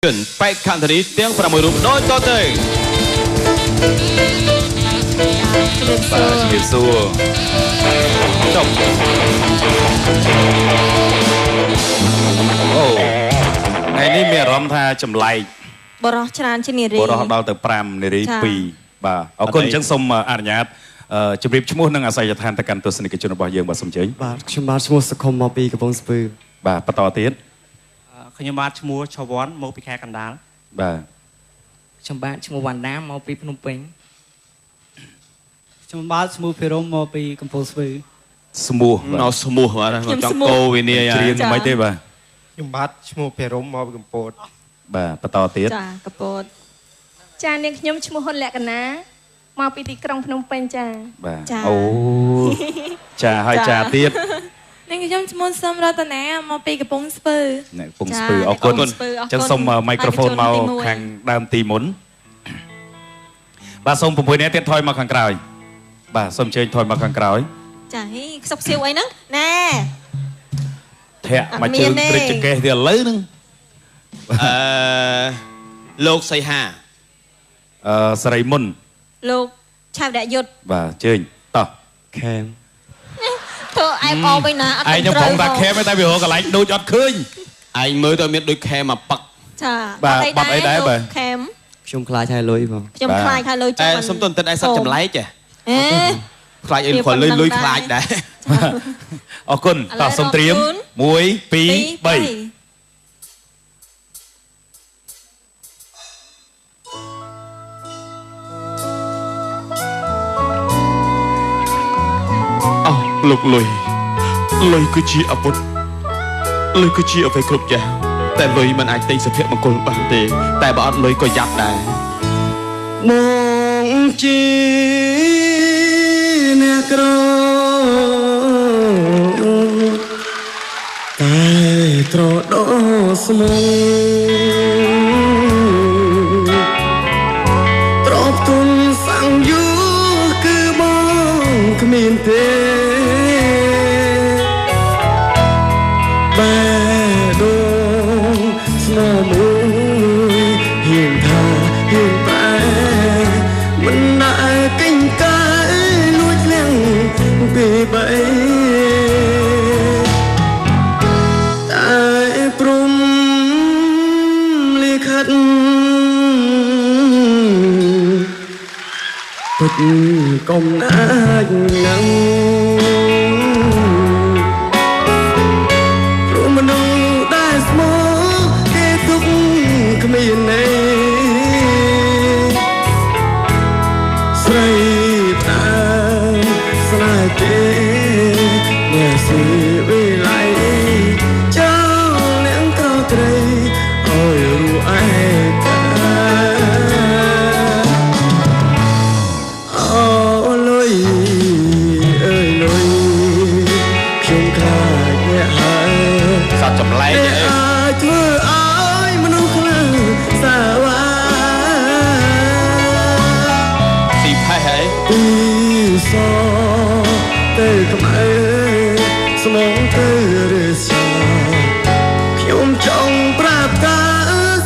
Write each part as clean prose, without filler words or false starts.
ជនបេក្ខនារីទាំង6រូបដូចតទៅ បាទ ជំរាបសួរ ចុះ អូ ថ្ងៃនេះមានអារម្មណ៍ថាចម្លែក បរោះច្រើនជានារី បរោះដល់ទៅ5នារី2 បាទ អរគុណ។ អញ្ចឹងសូមអនុញ្ញាតជម្រាបឈ្មោះនិងអាសយដ្ឋានទៅកាន់ទស្សនិកជនរបស់យើង បាទ សូមអញ្ជើញ។ បាទ ខ្ញុំបាទឈ្មោះសុខុម មកពីកំពង់ស្ពឺ។ បាទ បន្តទៀត ខ្ញុំបាទឈ្មោះឆវ័ន មកពីខេត្តកណ្ដាល។ បាទ ខ្ញុំបាទឈ្មោះវណ្ដា មកពីភ្នំពេញ។ ខ្ញុំបាទឈ្មោះភិរម មកពីកំពង់ស្ពឺ។ ស្មោះ នៅស្មោះ បាទ ចង់កោវិនាយ ច្រៀងមិនទេ? បាទ ខ្ញុំបាទឈ្មោះភិរម មកពីកំពត។ បាទ បន្តទៀត ចា កំពត។ ចា នាងខ្ញុំឈ្មោះហ៊ុនលក្ខណា មកពីទីក្រុងភ្នំពេញ ចា។ បាទ អូ ចា ហើយចាទៀត នាងខ្ញុំឈ្មោះសឹមរតនា មកពីកំពង់ស្ពឺ អ្នកកំពង់ស្ពឺ អរគុណ។ អញ្ចឹងសូមមីក្រូហ្វូនមកខាងដើមទីមុន។ បាទ សូម6នាក់ទៀតថយមកខាងក្រោយ។ បាទ សូមអញ្ជើញថយមកខាងក្រោយ។ ចា ហី ខ្សឹបសៀវអីហ្នឹងណែ ធាក់មកជើងព្រិចចកេះទៀតឥឡូវហ្នឹង។ អឺលោកសីហា អឺសរីមុន លោកឆាវរយុទ្ធ បាទ អញ្ជើញ តោះ ខេម ធ្វើអែបអវិញណា អត់ ឯងខ្ញុំប្រងថាខេម តែវារកកន្លែងដូចអត់ឃើញ ឯងមើលទៅមានដូចខេមមកប៉ឹក ចា បាទ បាត់អីដែរ? បាទ ខេម ខ្ញុំខ្លាចហើយលុយបង ខ្ញុំខ្លាចហើយលុយ ចាំ សុំទន្តិត ឯងសត្វចម្លែកហ៎ អេ ខ្លាចអី គាត់លុយលុយខ្លាចដែរ។ អរគុណ។ តោះ សូមត្រៀម 1 2 3។ លោកលុយ លុយគឺជាអាវុធ លុយគឺជាអ្វីគ្រប់យ៉ាង តែលុយមិនអាចទិញសុភមង្គលបានទេ តែបើអត់លុយក៏យ៉ាប់ដែរ។ មកជាអ្នកក្រ តែត្រដោស្មង ទ្របទុនសាំងយូគឺបងគ្មានទេ បែដងស្នមួយហ៊ានថាហ៊ានប្រែ មិនដែលកេញកាយលួចលាំងពីបី តែព្រំលិខិតពិតកុំអាចនឹង ព្រោះមនុស្សដែលស្មោគេទុកគ្មានន័យ ស្រីតាស្នេហ៍គេអ្នកស៊ីវិល័យ ចោលអ្នកក្រត្រីឲ្យរស់ឯកា អូលុយអើយលុយ ខ្ញុំខ្លាចអ្នកហើយ សត្វចម្លែក អើធ្វើឲ្យមនុស្សខ្លះសាវ៉ា ស៊ីផេះហើយ ពីសទៅក្មៅស្មងទៅរិសា ខ្ញុំចង់ប្រាប់តា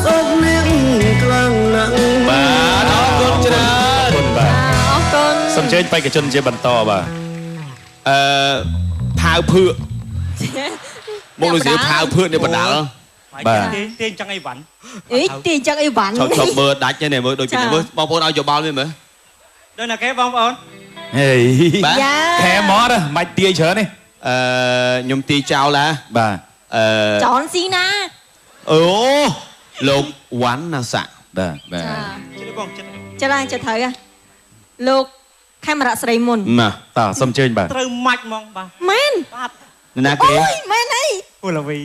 សូមនាងខ្លាំងណាស់។ បាទ អរគុណច្រើន អរគុណ បាទ អរគុណ។ សូមអញ្ជើញបេក្ខជនជាបន្ត បាទ អឺផាវភឿក មកដូចជាផាវភឿកនេះបដាល់ បាទ ទាញទាញចឹងអីវ៉ាន់ អីទាញចឹងអីវ៉ាន់ ឈប់ឈប់មើលដាច់ទេ មើលដូចពីមើល បងប្អូនឲ្យយោបល់មានមើល ដល់ណាគេបងប្អូន ហេ ខែមកមិនទាយច្រើនទេ អឺខ្ញុំទាយចោលឡា បាទ អឺ ចនស៊ីណា អូ លោកវ៉ាន់ណាសា បាទ បាទ ចិត្តបង ចិត្ត ចិត្តហើយ ចិត្តត្រូវលោកខេមរៈស្រីមុន ណា តើ សូមអញ្ជើញ បាទ ត្រូវម៉ាច់ហ្មង បាទ មែន បាទ ណាគេ អូយ មែនអីពូឡាវី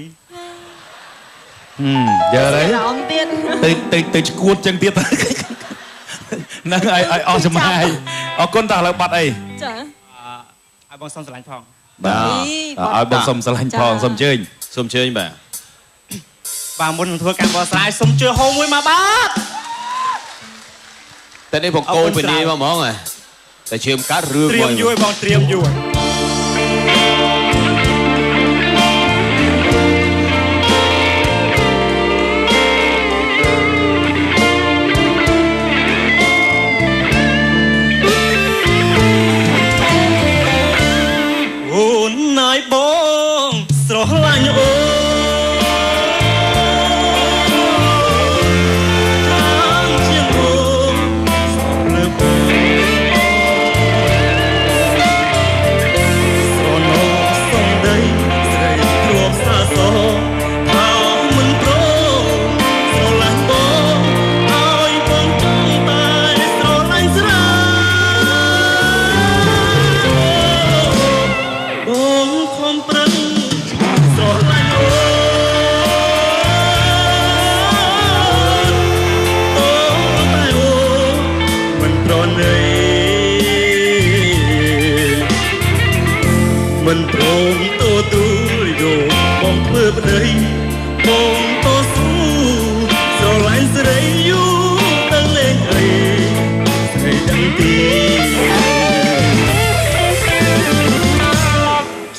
ហឹម យើហើយ អារម្មណ៍ទៀត ទៅទៅទៅឈួតចឹងទៀតហ្នឹង ឲ្យឲ្យអស់ចំណាយ។ អរគុណ។ តើឥឡូវបាត់អី? ចា ឲ្យបងសុំស្រឡាញ់ផង បាទ ឲ្យបងសុំស្រឡាញ់ផង សូមអញ្ជើញ សូមអញ្ជើញ បាទ បាទ មុននឹងធ្វើការបកស្រាយ សូមជួយហូមួយមក បាទ តែនេះបងកោពនីមកហ្មង តែជឿមកាត់រឿង ត្រៀមយូរបង ត្រៀមយូរ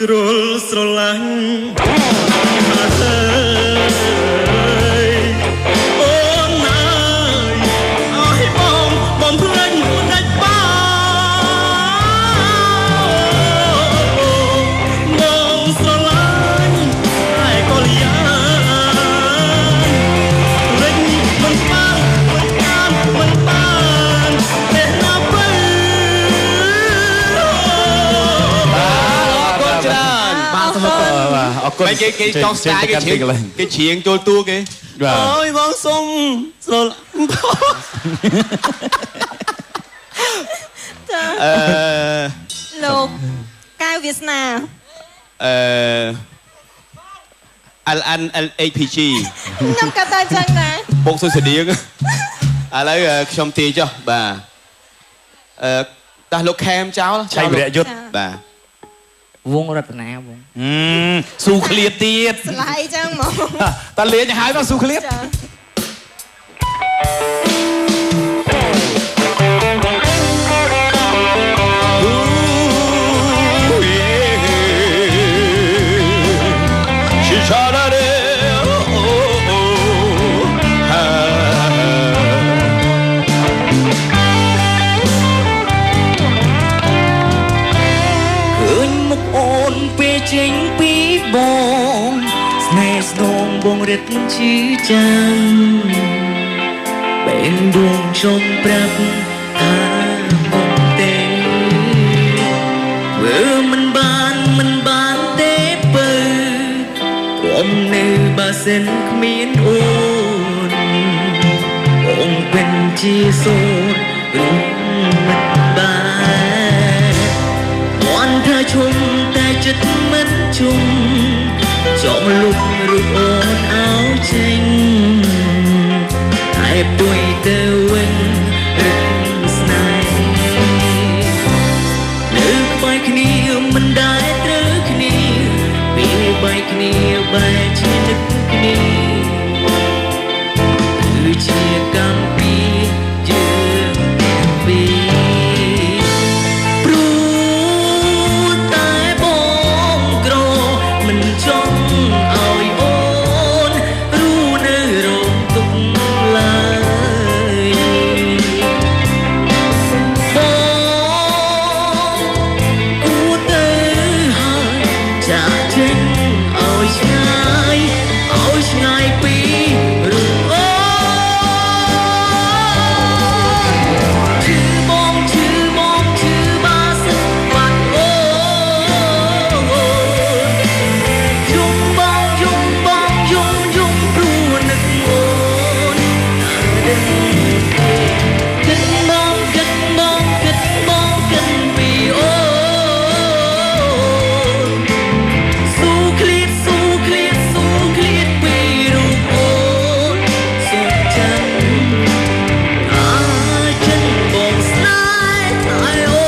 ជ្រុលស្រឡាញ់ហើយអូនណាយឲ្យបងបំភ្លេចដាច់បានបងស្រឡាញ់តែក៏លៀនរិញមិនបានមិនបានមិនបានទេណាពើ អរគុណច្រើន បាទសូមអរគុណ បាទអរគុណ គេគេចង់ស្ដាយគេច្រៀងគេច្រៀងចូលតួគេ បាទ អូយបងសុំស្រឡាញ់ ចា អឺ លោកកៅវាសនា អឺ L N L H P G ខ្ញុំក៏តែចឹងដែរ ពុកសុសដៀងឥឡូវខ្ញុំទាយចុះបាទអឺតោះលោកខេមចោល ឆៃវរៈយុទ្ធ បាទ វងរតនាបង ស៊ូឃ្លៀតទៀត ស្លាយចឹងហ្មង តើលេងឲ្យមកស៊ូឃ្លៀត ចា ឃើញមុខអូនពេលចេញពីបងស្នេហ៍ស្នងបងរឹតឈឺចាំបែងដួងចង់ប្រាប់ថាបងទេធ្វើមិនបានមិនបានទេពើធំនៅបើសិនគ្មានអូនបងเป็นជាសូនរួមមិនបាន មន់ថាឈុំតែចិត្តមិនជុំចង់លុបរូបអូនឲ្យចេញតែពុយទៅវិញរឹងស្នេហ៍នៅក្បែរគ្នាមិនដែលត្រូវគ្នាពេលបែកគ្នាបែកជានឹកគ្នាគឺជាកម្មពីយើងទាំងពីរ ព្រោះតែបងក្រមិនចង់ឲ្យអូនរស់នៅរងទុក្ខឡើយបងគួរទៅហើយចាក់ចេញឲ្យឆ្ងាយឲ្យឆ្ងាយពីរូបអូន ឈឺបងឈឺបងឈឺបាសិនបាត់អូនយំបងយំបងយំយំព្រោះនឹកអូនដឹងទេគិតបងគិតបងគិតបងគិតពីអូនស៊ូឃ្លៀតស៊ូឃ្លៀតស៊ូឃ្លៀតពីរូបអូនសូមចាំ អាចិនបងស្នេហ៍តែអូ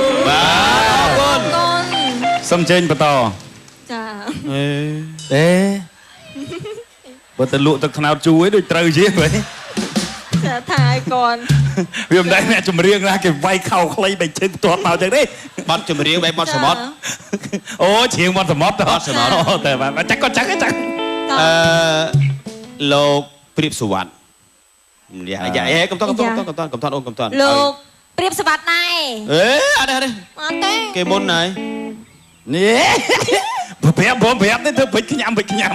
ន បាទអរគុណ កូន សូមអញ្ជើញបន្ត ចា អេអេបើទៅលក់ទឹកត្នោតជូរឯងដូចត្រូវជាងវិញ ចាថាឲ្យកូន វាមិនដែរអ្នកចម្រៀងណាគេវាយខោខ្លីបែកជើងទាត់មកចឹងទេ បត់ចម្រៀងបែបបត់សមុទ្រ អូច្រៀងបត់សមុទ្រ បត់សមុទ្រ អូតែបាទចាក់ក៏ចាក់ចាក់ អឺលោកព្រៀបសុវត្ថិយ៉ាយ៉ាអេកុំតកុំតកុំតកុំតអូនកុំត លោកព្រៀបសវត្តដែរ អេអត់ទេអត់ទេ អត់ទេ គេមុនហើយ នេះប្រាប់បងប្រាប់ទេធ្វើបិចខ្ញាំបិចខ្ញាំ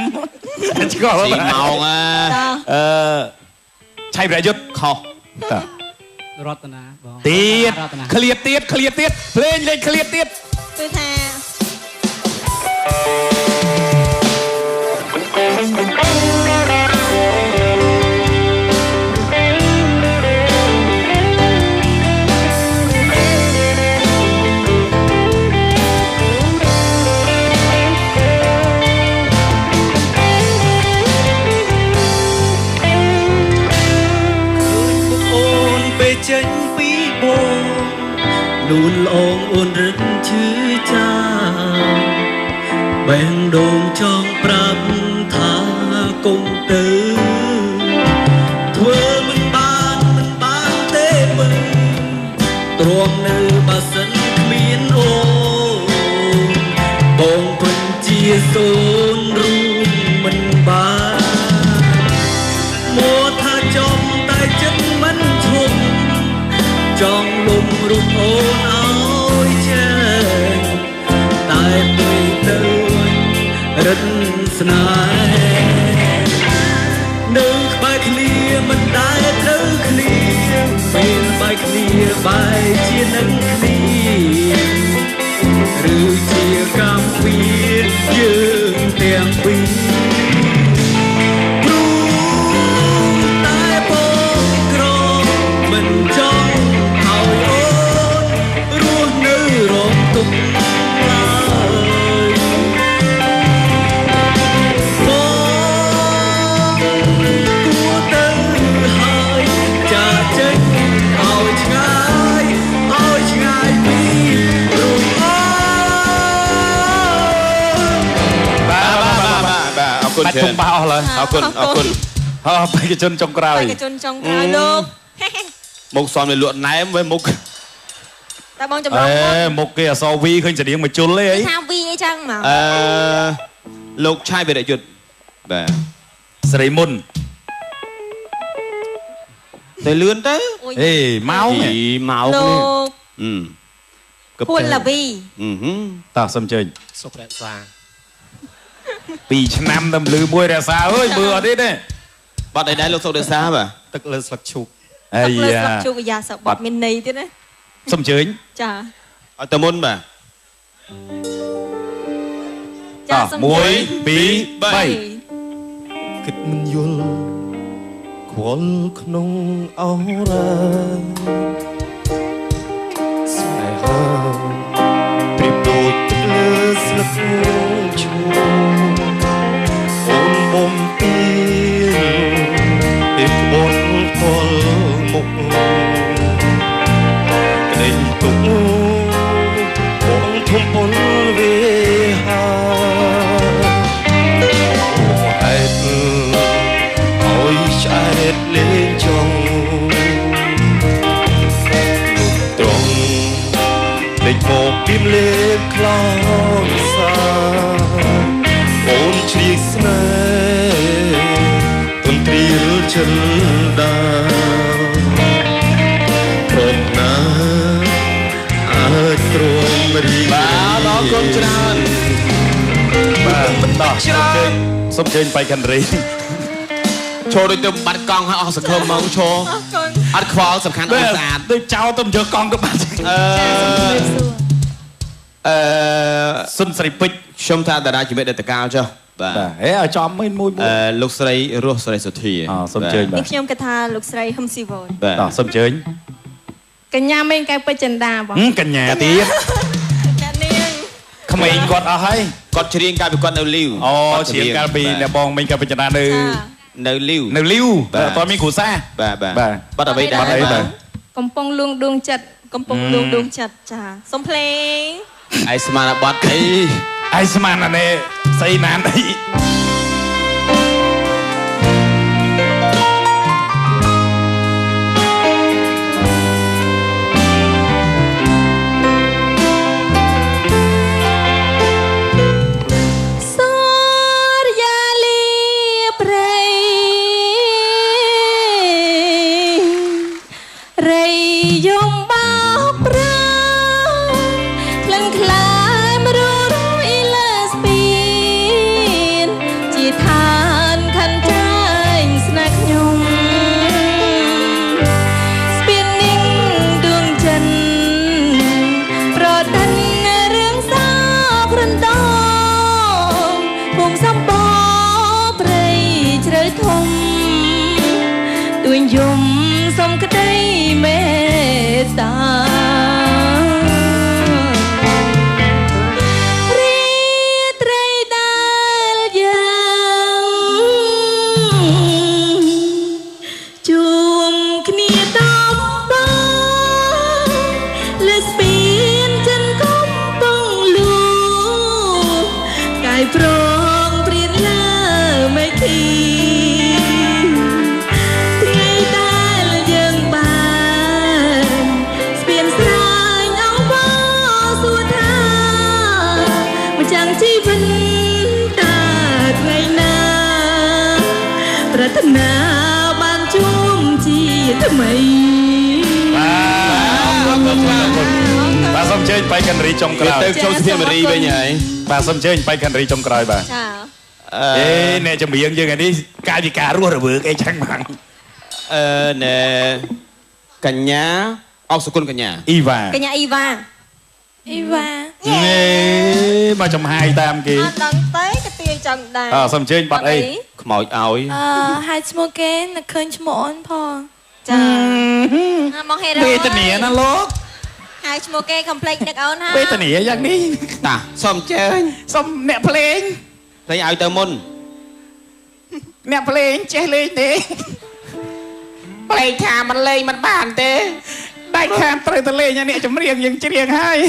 ឆ្កល់ ស៊ីម៉ោងអា ចា អឺឆៃប្រយុទ្ធ ខុស តើ រតនាបង ទៀត រតនា ឃ្លៀតទៀតឃ្លៀតទៀតភ្លេងលេងឃ្លៀតទៀត គឺថា អូនពេលចេញពីបងនួនល្អងអូនរឹកឈឺចាំបែងដូងចង់ប្រាប់ថាកុំទៅធ្វើមិនបានមិនបានទេមើលទ្រាំនៅបើសិនគ្មានអូ សូនរួមមិនបានមកថាចំតែចិត្តមិនឈប់ចង់លំរូបអូនឲ្យចេញតែពេលទៅរិទ្ធស្នេហ៍នៅក្បែរគ្នាមិនដែលត្រូវគ្នាពេលបែកគ្នាបែកជានឹងគ្នាឬជាកម្មវិយើងទាំងពីរព្រោះតែបងក្រមិនចង់ឲ្យអូនរស់នៅរងទុក្ខឡើយបងគួរទៅហើយចាចេញឲ្យឆ្ងាយឲ្យឆ្ងាយពីរូបអូន បាទបាទបាទបាទអរគុណ បាច់ធំបាសអស់ឡើយ អរគុណអរគុណ ហោបេក្ខជនចុងក្រោយ បេក្ខជនចុងក្រោយលោក មុខសំនេះលក់ណែមវិញមុខ តែបងចម្លង អេមុខគេអសរវីឃើញស្រៀងមកជុលទេអី ថាវីអីចឹងមក អឺលោកឆាយវីរយុទ្ធបាទ ស្រីមុន ទៅលឿនទៅ អេម៉ោង ម៉ោង លោក នេះ ហ៊ុនឡាវី តោះសូមអញ្ជើញ សុខរក្សា 2ឆ្នាំតែលឺមួយរក្សាអើយមើលអត់ទេទេ បាត់អីដែរលោកសុខរក្សាបាទ ទឹកលើស្លឹកឈូក អី ទឹកលើស្លឹកឈូកយ៉ាសបត់មានន័យទៀតណា សូមអញ្ជើញ ចា ឲ្យទៅមុនបាទ ចាសូម 1 2 3 គិតមិនយល់ខ្វល់ក្នុងអរ៉ាស្នេហាប្រៀបដូចទឹកលើស្លឹកឈូកអូនបំពីពីក្បត់ទល់មុខក្តីទុកបងធំពលវេហាហេតុឲ្យឆ្អែតលេងចង់លោកត្រង់លេចមកពីមលេបខ្លោចសាអូនជ្រៀងស្នេហ៍ទុនត្រៀលចិនដាព្រមណាអាចទ្រាំរី បាទអរគុណច្រើន បាទតោះសូមអញ្ជើញបៃខណ្ឌរី ឈរដូចទៅបាត់កង់ហើយអស់សង្ឃឹមហ្មងឈរ អរគុណ អត់ខ្វល់សំខាន់អូនស្អាត ដូចចោលទៅយកកង់ទៅបាត់ អឺអឺ សុនស្រីពេជ្រ ខ្ញុំថាតារាជំនាញដតកាលចុះបាទ បាទហេឲ្យចំមួយមួយ អឺលោកស្រីរស់ស្រីសុធា សូមអញ្ជើញបាទ ខ្ញុំគិតថាលោកស្រីហ៊ឹមស៊ីវន បាទ តោះសូមអញ្ជើញ កញ្ញាមេងកែវពេជ្រចិន្តាបង កញ្ញាទៀត អ្នកនាង ក្មេងគាត់អស់ហើយ គាត់ច្រៀងកាលពីគាត់នៅលីវ អូច្រៀងកាលពីអ្នកបងមេងកែវពេជ្រចិន្តានៅ នៅលីវ នៅលីវអត់មានគ្រូសា បាទបាទបាត់អ្វីដែរ បាទ កំពុងលួងដួងចិត្ត កំពុងលួងដួងចិត្តចាសុំភ្លេង ឯស្មានបត់អី ឯស្មានអានេះស្អីណានអី យំសុំក្តីមេត្តារីត្រីដែលយើងជួមគ្នាតំបងលើស្ពានចិនកំពុងលូកាយប្រងព្រៀនលើមេឃីជីវិត ប្រាថ្នាបានជួបជាថ្មីបាទបាទសូមអញ្ជើញបេក្ខនារីចុងក្រោយទៅចូលសុភាមរីវិញហើយបាទសូមអញ្ជើញបេក្ខនារីចុងក្រោយបាទចាអេអ្នកចម្រៀងយើងឯនេះកាយវិការរស់រវើកអីចឹងហ្មងណែកញ្ញាអោសុគន្ធកញ្ញាអ៊ីវ៉ាកញ្ញាអ៊ីវ៉ាអ៊ីវ៉ាណែមកចំហាយតាមគេអត់ដឹងទេក៏ទាយចឹងដែរសូមអញ្ជើញបាត់អីខ្មោចឲ្យហៅឈ្មោះគេនឹកឃើញឈ្មោះអូនផងចាមកហេរ៉ូវេទនាណាលោកហៅឈ្មោះគេកុំភ្លេចនឹកអូនហើយវេទនាយ៉ាងនេះតាសូមអញ្ជើញសូមអ្នកភ្លេងភ្លេងឲ្យទៅមុនអ្នកភ្លេងចេះលេងទេភ្លេងថាមិនលេងមិនបានទេដាច់ខានត្រូវទៅលេងអ្នកចម្រៀងយើងច្រៀងហើយ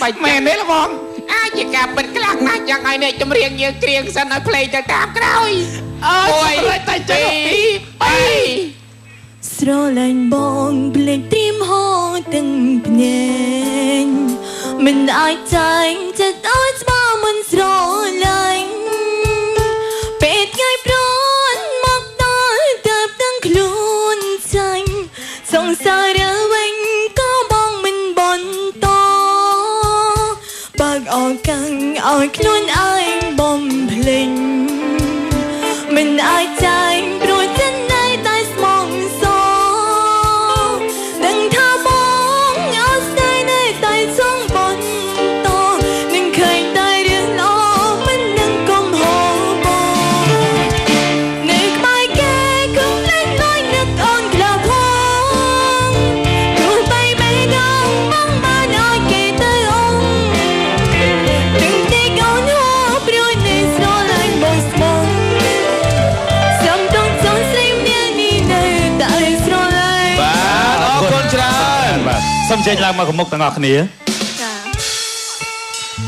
បាច់មែនទេលបងអាចជាការពិតខ្លាំងណាស់យ៉ាងឲ្យអ្នកចម្រៀងយើងច្រៀងសិនឲ្យភ្លេងទៅតាមក្រោយអើយតែចេះ2 3ស្រឡាញ់បងភ្លេចត្រៀមហោទាំងភ្នែកមិនអាចចាញ់ចិត្តឲ្យស្បើមិនស្រឡាញ់ពេលថ្ងៃប្រន់មកដល់ទើបដឹងខ្លួនចាញ់សង្សារវិញក៏បងមិនបន្តបើកឱកាសឲ្យខ្លួនឯងបំភ្លេចមិនអាចចាញ់ព្រោះចិត្តនៅតែស្មងសដឹងថាបងអត់ស្នេហ៍នៅតែចង់បន្តនឹងឃើញតែរឿងល្អមិននឹងកុំហោបងនៅក្បែរគេកុំភ្លេចលួចនឹកអូនខ្លះផងទោះបីបេះដូងបងបានឲ្យគេទៅអងទាំងតិចអូនហោព្រួយនៅស្រឡាញ់បងស្មងសំដងចង់ស្រីម្នាក់នេះនៅតែស្រឡាញ់បាទអរគុណច្រើនបាទសូមជែកឡើងមកមុខទាំងអស់គ្នាចា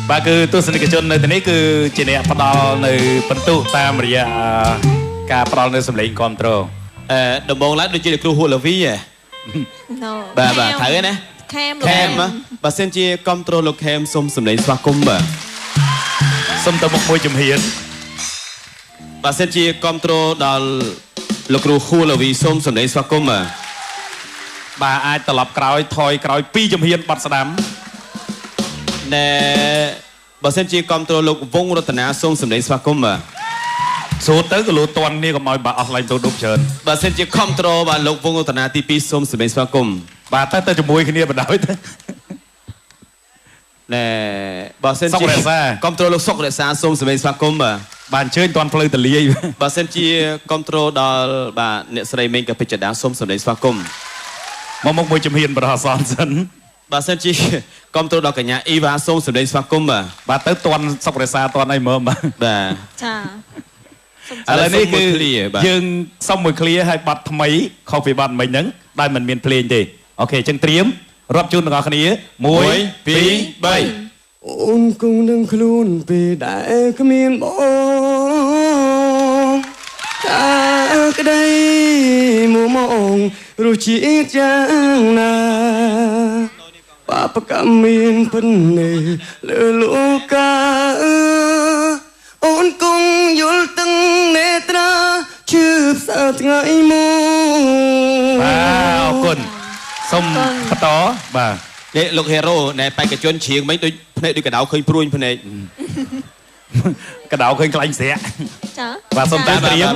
បាទគឺទស្សនិកជននៅទីនេះគឺជាអ្នកផ្ដល់នៅពិន្ទុតាមរយៈការផ្ដល់នៅសម្លេងគាំទ្រដំបងឡើងដូចជាគ្រូហួរឡាវីហ៎បាទបាទត្រូវទេណាខេមខេមបើសិនជាគាំទ្រលោកខេមសូមសម្លេងស្វាគមន៍បាទសូមទៅមុខមួយជំហានបើសិនជាគាំទ្រដល់លោកគ្រូហួរឡាវីសូមសម្លេងស្វាគមន៍បាទបាទអាចត្រឡប់ក្រោយថយក្រោយ2ជំហានបាត់ស្ដាំណែបើសិនជាគាំទ្រលោកវងរតនាសូមសម្លេងស្វាគមន៍បាទសូត្រទៅក៏លោតន់នេះកុំឲ្យបាក់អស់ឡើងទៅដប់ច្រើនបើសិនជាគាំទ្របាទលោកវងរតនាទី2សូមសម្លេងស្វាគមន៍បាទទៅជាមួយគ្នាបណ្ដោយទៅណែបើសិនជាគាំទ្រលោកសុករក្សាសូមសម្លេងស្វាគមន៍បាទបាទអញ្ជើញតន់ផ្លូវតលាយបើសិនជាគាំទ្រដល់បាទអ្នកស្រីមេងកភិចដាសូមសម្លេងស្វាគមន៍មកមុខមួយជំហានបរោះអសន្នសិនបើសិនជាគាំទ្រដល់កញ្ញាអ៊ីវ៉ាសូមសម្លេងស្វាគមន៍បាទបាទទៅតន់សុករក្សាតន់អីមើលបាទបាទចាឥឡូវនេះគឺយើងសុំមួយឃ្លាឲ្យបាត់ថ្មីខុសពីបាត់មិញហ្នឹងដែលមិនមានភ្លេងទេអូខេអញ្ចឹងត្រៀមរាប់ជូនទាំងអស់គ្នា1 2 3អូនគង់នឹងខ្លួនពេលដែលគ្មានបងតាក្តីមួយម៉ោងរសជាតិយ៉ាងណាបាបកម្មមានពិននេះលើលោកាអូនគង់យល់ទាំងនេត្រាជឿផ្សាថ្ងៃមួយបាទអរគុណសូមបន្តបាទនេះលោកហេរ៉ូណែបេក្ខជនច្រៀងមិញដូចភ្នែកដូចកដៅឃើញព្រួញភ្នែកកដៅឃើញខ្លាញ់ស្រាក់ចាបាទសូមតាមត្រៀម1 2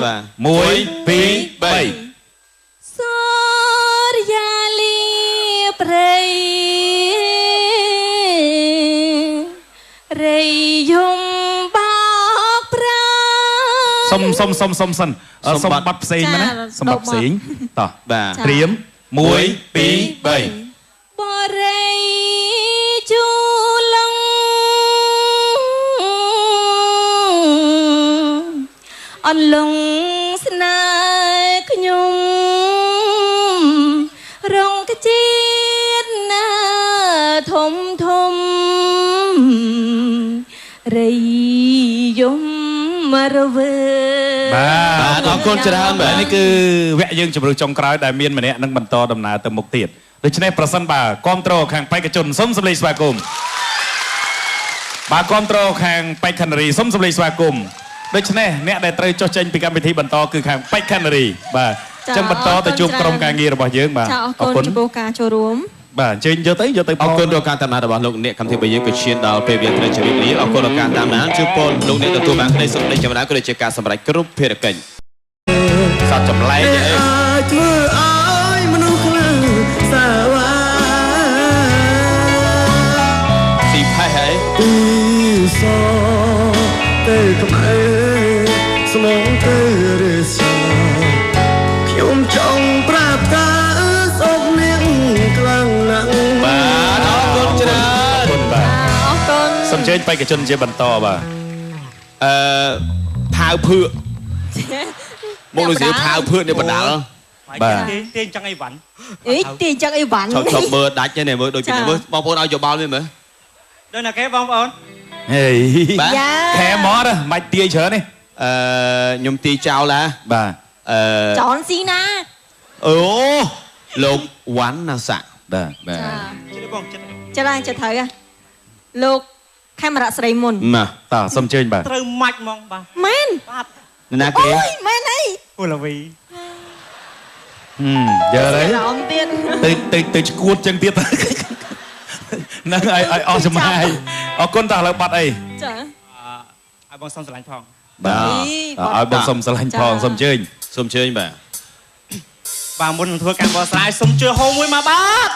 3 សរិយាលីព្រៃរៃយំបោកប្រា សុំសុំសុំសុំសិនសុំបាត់ផ្សេងណាសុំបាត់ផ្សេងតោះបាទត្រៀម1 2 3បរិយជូលងអន្លងស្នេហ៍ខ្ញុំរងជាតិណាធំធំរៃយំរវើបាទអរគុណច្រើនបាទនេះគឺវគ្គយើងជម្រើសចុងក្រោយដែលមានម្នាក់នឹងបន្តដំណើរទៅមុខទៀតដូច្នេះប្រសិនបើគាំទ្រខាងបេក្ខជនសូមសម្លេងស្វាគមន៍បាទគាំទ្រខាងបេក្ខនារីសូមសម្លេងស្វាគមន៍ ដូច្នេះអ្នកដែលត្រូវចុះចេញពីកម្មវិធីបន្តគឺខាងបេក្ខនារីបាទចឹងបន្តទៅជួបក្រុមការងាររបស់យើងបាទអរគុណចំពោះការចូលរួមបាទអញ្ជើញយកទៅយកទៅអរគុណដល់ការតាមដានរបស់លោកអ្នកកម្មវិធីរបស់យើងក៏ឈានដល់ពេលវេលាត្រូវជម្រាបលាអរគុណដល់ការតាមដានជូនពរលោកអ្នកទទួលបានក្តីសុខក្តីចម្រើនក៏ដូចជាការសម្រេចគ្រប់ភារកិច្ចសត្វចម្លែកអីធ្វើឲ្យមនុស្សខ្លះសាវ៉ាស៊ីផេះហើយពីសទៅក្បែរស្មងទៅរសាខ្ញុំចង់ប្រាប់ថាស្អប់នាងខ្លាំងណាស់បាទអរគុណច្រើនអរគុណបាទអរគុណសូមអញ្ជើញបេក្ខជនជាបន្តបាទផាវភឿកមកលោកស្រីផាវភឿកនេះបដាល់បាទទាញចឹងអីវ៉ាន់អីទាញចឹងអីវ៉ាន់ឈប់មើលដាច់ទេមើលដូចពីមើលបងប្អូនឲ្យយោបល់មើលដូចណាគេបងប្អូនហេខែមកមិនទាយច្រើនទេខ្ញុំទាយចោលឡាបាទចនស៊ីណាអូលោកវ៉ាន់ណាសាក់បាទបាទជិះបងចិត្តចិត្តហើយចិត្តត្រូវលោកខេមរៈស្រីមុនណាតើសូមអញ្ជើញបាទត្រូវម៉ាច់ហ្មងបាទមែនបាទណាគេអូយមែនអីពូលាវីយើហើយអារម្មណ៍ទៀតទៅឈួតចឹងទៀតហ្នឹងឲ្យអស់ចំណាយអរគុណតើឥឡូវបាត់អីចាឲ្យបងសុំស្រឡាញ់ផងបាទឲ្យបងសុំស្រឡាញ់ផងសូមអញ្ជើញសូមអញ្ជើញបាទបាទមុននឹងធ្វើការបកស្រាយសូមជួយហូមួយមកបាទ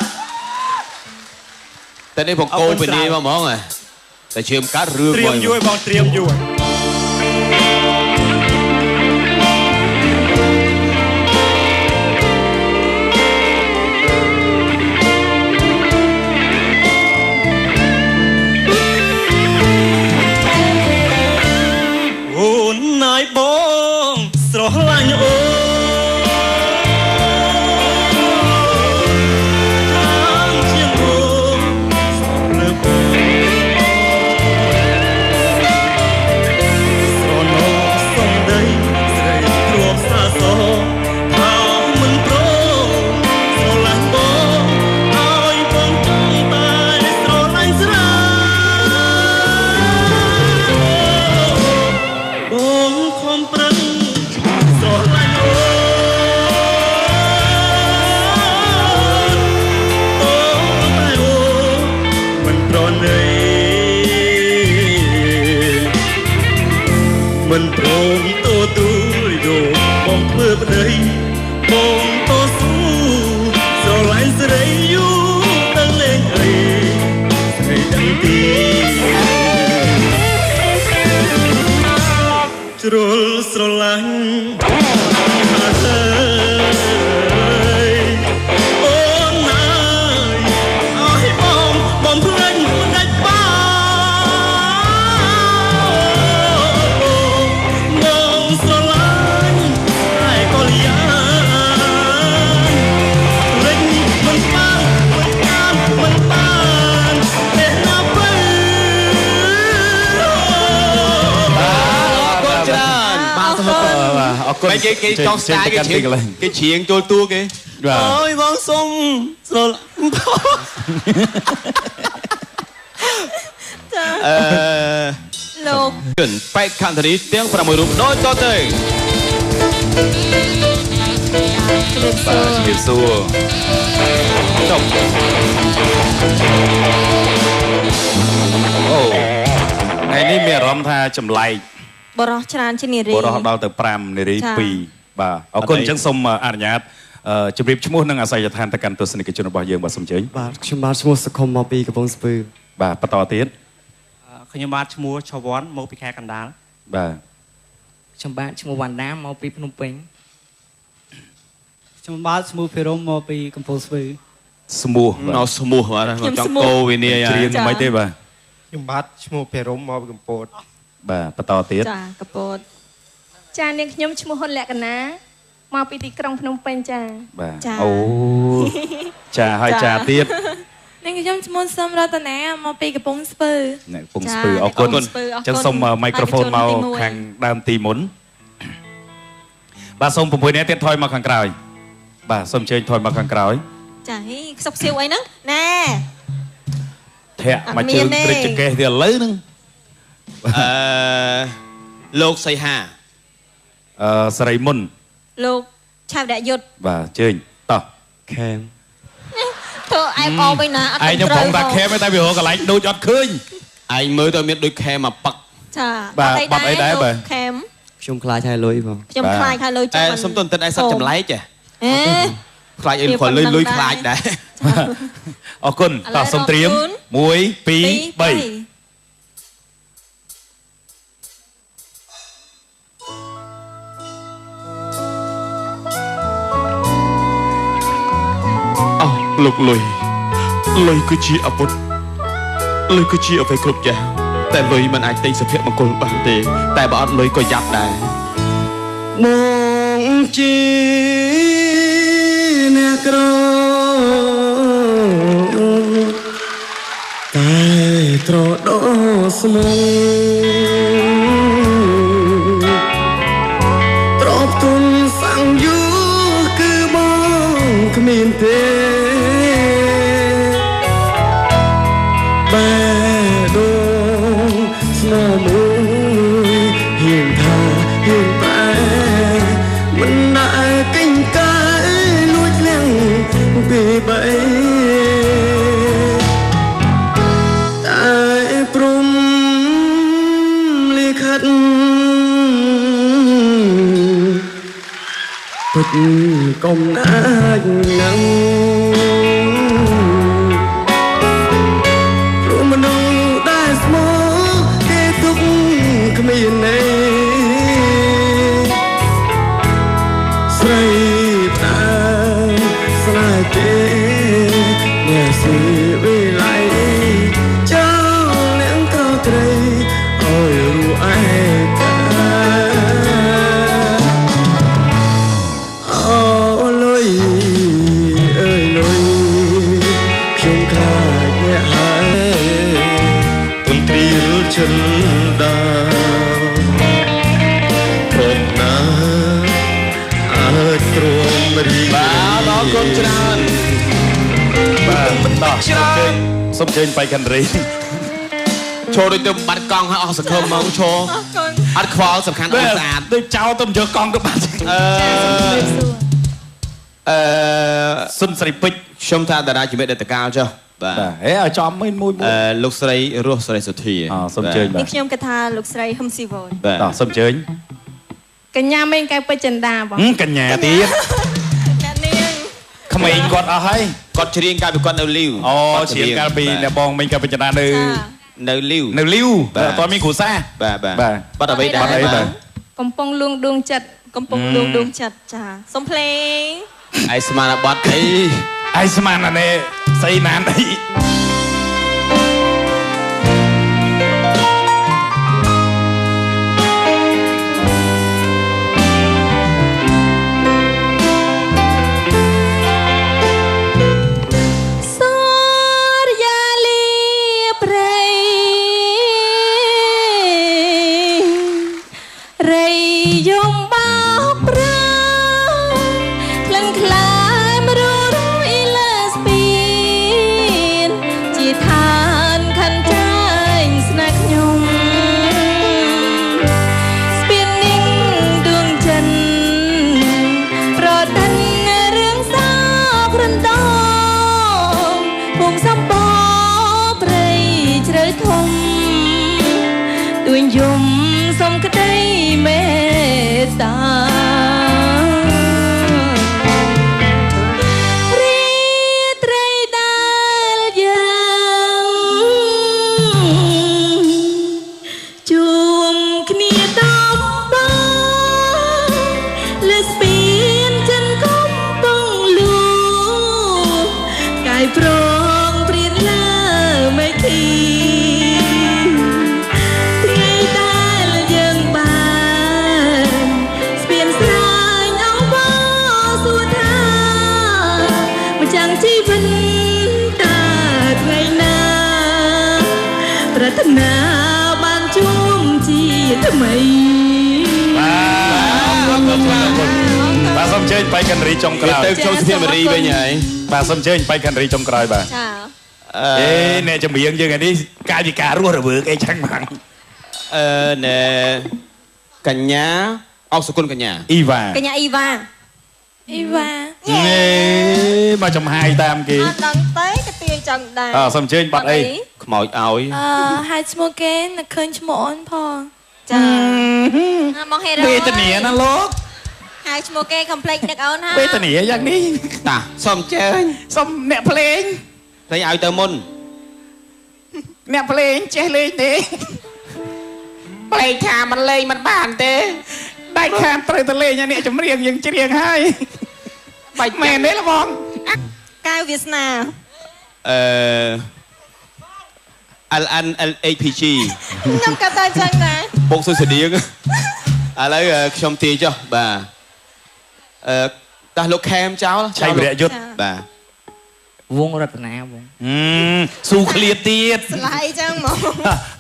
តែនេះបងកោពីនេះមកហ្មងតែជឿមកាត់រឿងត្រៀមយូរបងត្រៀមយូរអូនណាយបងស្រឡាញ់អូមិនព្រមទទួលយកបងធ្វើប្តីបងតស៊ូស្រឡាញ់ស្រីយូរដល់លេងអីស្រីដឹងទីជ្រុលស្រឡាញ់អូនណាយឲ្យបងបងភ្លេចដាច់បា អរគុណ គេចង់ស្ដាយគេច្រៀងចូលតួគេអូយបងសុំស្រឡាញ់ចាលោកជនបេក្ខនារីទាំង6រូបដូចតទៅបាទជំរាបសួរចុះអូថ្ងៃនេះមានអារម្មណ៍ថាចម្លែកបរោះច្រើនជានារីបរោះដល់ទៅ5នារី2បាទអរគុណអញ្ចឹងសូមអនុញ្ញាតជម្រាបឈ្មោះនិងអាសយដ្ឋានទៅកាន់ទស្សនិកជនរបស់យើងបាទសូមអញ្ជើញបាទខ្ញុំបាទឈ្មោះសុខុមមកពីកំពង់ស្ពឺបាទបន្តទៀតខ្ញុំបាទឈ្មោះឆវ័នមកពីខេត្តកណ្ដាលបាទខ្ញុំបាទឈ្មោះវណ្ណាមកពីភ្នំពេញខ្ញុំបាទឈ្មោះភិរមមកពីកំពង់ស្ពឺស្មោះនៅស្មោះបាទចង់កោវិនាយច្រៀងមិនទេបាទខ្ញុំបាទឈ្មោះភិរមមកពីកំពតបាទបន្តទៀតចាកំពតចានាងខ្ញុំឈ្មោះហ៊ុនលក្ខណាមកពីទីក្រុងភ្នំពេញចាបាទអូចាហើយចាទៀតនាងខ្ញុំឈ្មោះសំរតនាមកពីកំពង់ស្ពឺអ្នកកំពង់ស្ពឺអរគុណអញ្ចឹងសូមមីក្រូហ្វូនមកខាងដើមទីមុនបាទសូម6នាក់ទៀតថយមកខាងក្រោយបាទសូមអញ្ជើញថយមកខាងក្រោយចាហីខ្សឹបសៀវអីហ្នឹងណែធាក់មកជើងត្រិចចកេះទៀតឥឡូវហ្នឹង លោកសីហាស្រីមុនលោកឆាវរយុទ្ធបាទជើញតោះខេមធ្វើអែបអវិញណាអត់ឯងខ្ញុំផងថាខេមតែវារកកន្លែងដូចអត់ឃើញឯងមើលទៅមានដូចខេមមកប៉ឹកចាបាទបាត់អីដែរបាទខេមខ្ញុំខ្លាចហើយលុយបងខ្ញុំខ្លាចហើយលុយចាំសុំទន្ទឹនឯងសត្វចម្លែកចេះអេខ្លាចអីគាត់លុយលុយខ្លាចដែរអរគុណតោះសុំត្រៀម1 2 3លោកលុយលុយគឺជាអាវុធលុយគឺជាអ្វីគ្រប់យ៉ាងតែលុយមិនអាចទិញសុភមង្គលបានទេតែបើអត់លុយក៏យ៉ាប់ដែរមកជាអ្នកក្រតែត្រដោស្មងទ្របទុនសាំងយូគឺបងគ្មានទេបែដងស្នមួយហ៊ានថាហ៊ានប្រែមិនដែលកេងកាយលួចលាងពីបីតែព្រំលិខិតពិតកុំណាចនឹងគ្មានទេស្រីតាស្នេហ៍គេអ្នកស៊ីវិល័យចោលនាងក្រត្រីឲ្យរួឯកាអូលុយអើយលុយខ្ញុំខ្លាចអ្នកហើយទុនទ្រីលចិនដាបាទអរគុណច្រើនបាទបន្តសូមជើញបៃខណ្ឌរីឈរដូចទៅបាត់កង់ហើយអស់សង្ឃឹមហ្មងឈរអត់ខ្វល់សំខាន់អត់ស្អាតដូចចោលទៅយកកង់ទៅបាត់សុនស្រីពេជ្រខ្ញុំថាតារាជំនាញដតកាលចុះបាទហេឲ្យចំមួយមួយលោកស្រីរស់ស្រីសុធាសូមជើញបាទខ្ញុំគិតថាលោកស្រីហ៊ឹមស៊ីវនបាទសូមជើញកញ្ញាមេងកែវពេជ្រចិន្តាបងកញ្ញាទៀតអ្នកនាងក្មេងគាត់អស់ហើយគាត់ច្រៀងកាលពីគាត់នៅលីវអូច្រៀងកាលពីអ្នកបងមេងកែវពេជ្រចិន្តានៅលីវនៅលីវអត់មានគ្រូសាបាទបាទបាត់អ្វីដែរបាទកំពុងលួងដួងចិត្តកំពុងលួងដួងចិត្តចាសុំភ្លេងឯស្មានបត់អីឯស្មានអានេះស្អីណានអី យំសុំក្តីមេត្តារីត្រីដែលយើងជួមគ្នាតបបងលើស្ពានចិនកំពុងលូកាយប្រងព្រៀនលើមេឃីជីវិតតាថ្ងៃណាប្រាថ្នាបានជួមជាថ្មីបាទអរគុណបាទសូមអញ្ជើញបៃកណ្រីចុងក្រោយទៅចូលសុភមរីវិញហើយបាទសូមអញ្ជើញបៃកណ្រីចុងក្រោយបាទចាអេអ្នកចម្រៀងយើងឯនេះកាយវិការរស់រវើកអីចឹងហ្មងណែ កញ្ញាអោសុគន្ធកញ្ញាអ៊ីវ៉ាកញ្ញាអ៊ីវ៉ាអ៊ីវ៉ាណេមកចំហាយតាមគេអត់ដឹងទេគេទាញចឹងដែរអើសូមអញ្ជើញបាត់អីខ្មោចឲ្យហៅឈ្មោះគេនឹកឃើញឈ្មោះអូនផងចាមកហេរ៉ូវេទនាណាលោកហៅឈ្មោះគេកុំភ្លេចនឹកអូនហើយវេទនាយ៉ាងនេះតាសូមអញ្ជើញសូមអ្នកភ្លេងភ្លេងឲ្យទៅមុនអ្នកភ្លេងចេះលេងទេភ្លេងថាមិនលេងមិនបានទេដាច់ខានត្រូវទៅលេងអ្នកចម្រៀងយើងច្រៀងហើយបាច់មែនទេលបងកៅវាសនាអឺ L N L H P G ខ្ញុំក៏តែចឹងដែរបុកសុស្តៀងឥឡូវខ្ញុំទាយចុះបាទអឺតោះលោកខេមចោលឆៃវរៈយុទ្ធបាទវងរតនាវងស៊ូឃ្លៀតទៀតស្លាយចឹងហ្មង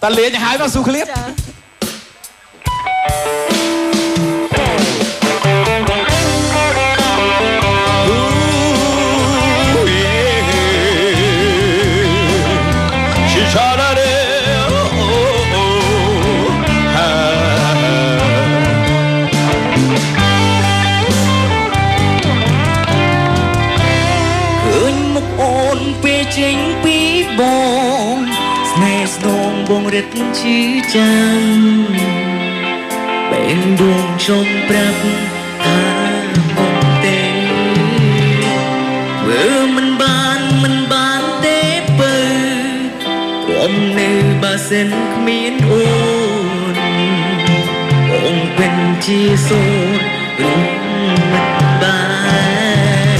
តើលេងហើយមកស៊ូឃ្លៀតចេញពីបងស្នេហ៍ស្នងបងរិទ្ធឈឺចាំបែងដួងចង់ប្រាប់ថាបងទេធ្វើមិនបានមិនបានទេពើព្រមនៅបើសិនគ្មានអូនបងเป็นជាសូនรู้មិនបាន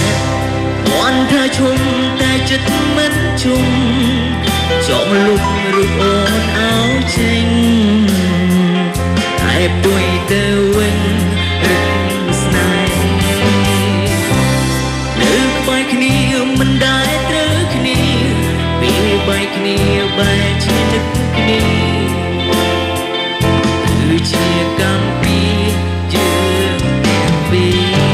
មន់ថាឈុំតែចិត្តមិនជុំចង់លុបរូបអូនឲ្យចេញតែពួយទៅវិញរឹងស្នេហ៍នៅក្បែរគ្នាមិនដែលត្រូវគ្នាពេលបែកគ្នាបែកជានឹកគ្នាគឺជាកម្មពីយើងទាំងពីរ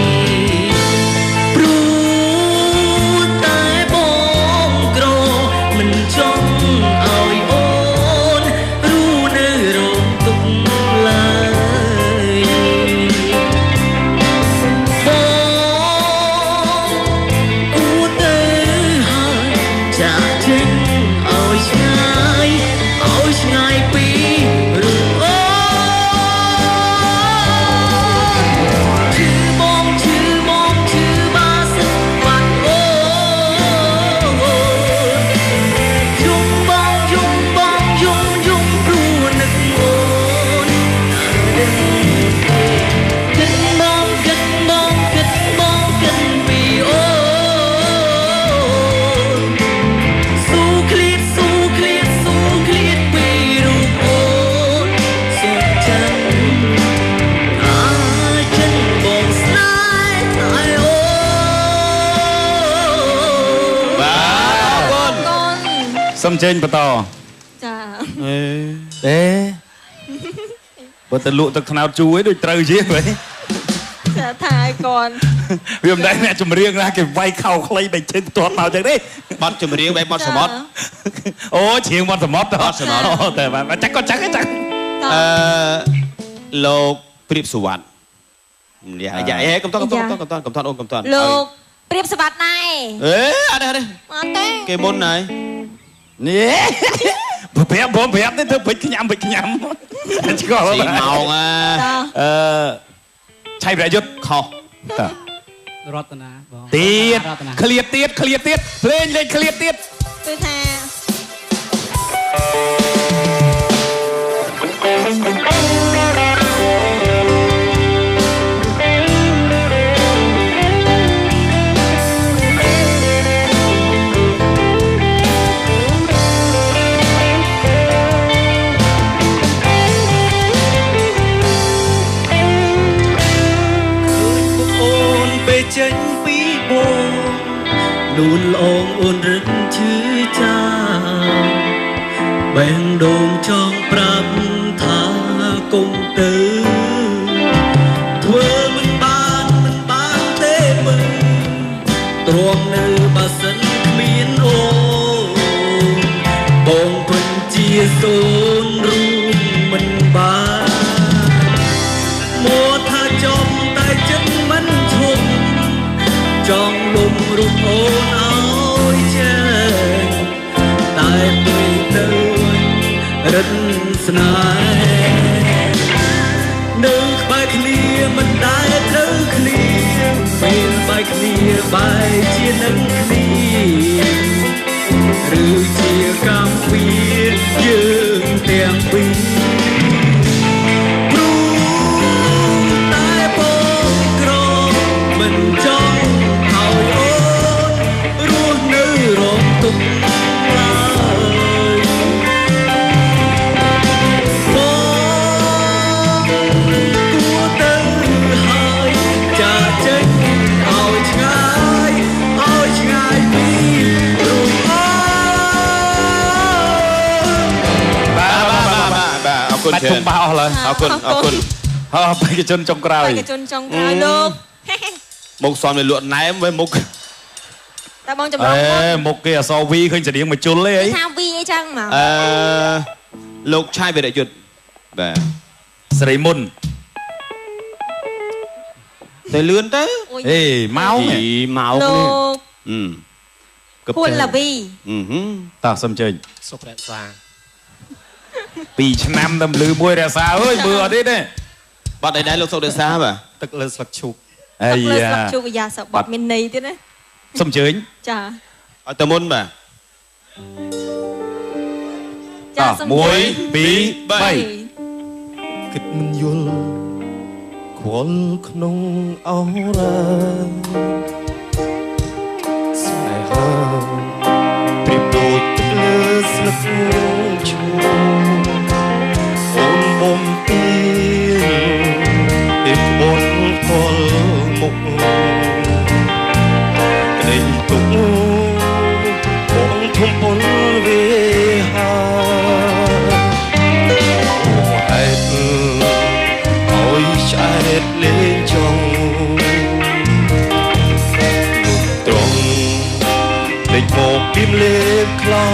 សូមចេញបន្តចាអេអេបើទៅលក់ទឹកត្នោតជូរឯងដូចត្រូវជាងវិញចាថាឲ្យកូនវាមិនដែរអ្នកចម្រៀងណាគេវាយខោខ្លីបែកជើងទាត់មកចឹងទេបត់ចម្រៀងបែបបត់សមុទ្រអូច្រៀងបត់សមុទ្របត់សមុទ្រអូតែបាទចាក់គាត់ចាក់ចាក់អឺលោកព្រាបសុវត្ថិយ៉ាយ៉ាអេកំតកំតកំតកំតកំតអូនកំតលោកព្រាបសុវត្ថិដែរអេអត់ទេអត់ទេគេមុនហើយនេះប្រាប់បងប្រាប់ទេធ្វើបិចខ្ញាំបិចខ្ញាំឆ្កល់ស៊ីម៉ោងអឺឆៃប្រយុទ្ធខុសតារតនាបងទៀតឃ្លៀតទៀតឃ្លៀតទៀតភ្លេងលេងឃ្លៀតទៀតគឺថា ចេញពីបងនួនល្អងអូនរឹកឈឺចាបែងដូងចង់ប្រាប់ថាកុំទៅធ្វើមិនបានមិនបានទេមើលទ្រាំនៅបើសិនគ្មានអូនបងពិនជាសូនរួមមិនបាន ដាច់ធំបាសអស់ឡើយ អរគុណអរគុណ ហ៎បេក្ខជនចុងក្រោយ បេក្ខជនចុងក្រោយលោក មុខសំនេះលក់ណែមវិញមុខ តែបងចម្លង អេមុខគេអសវីឃើញស្តៀងមកជុលទេអី ថាវីអីចឹងមក អឺលោកឆាយវិរយុទ្ធបាទ ស្រីមុន តែលឿនទៅ អេម៉ោង ម៉ោង លោក នេះ ហ៊ុនឡាវី តោះសុំជើញ សុខរក្សា 2ឆ្នាំតែលឺមួយរក្សាអើយមើលអត់ទេទេ បាត់អីដែរលោកសុខរក្សាបាទ ទឹកលើស្លឹកឈូក អី យ៉ាស្លឹកឈូកយ៉ាសបត់មានន័យទៀតណា សុំជើញ ចា ឲ្យទៅមុនបាទ ចា 1 2 3 គិតមិនយល់ខ្វល់ក្នុងអរ៉ាស្នេហាប្រៀបដូចទឹកលើស្លឹកឈូអូនបំពីពីក្បត់ទល់មុខក្តីទុកបងធំពុនវេហាហេតុឲ្យឆ្អែតលេងចង់នោះត្រង់លេចមកពីមលេបខ្លោ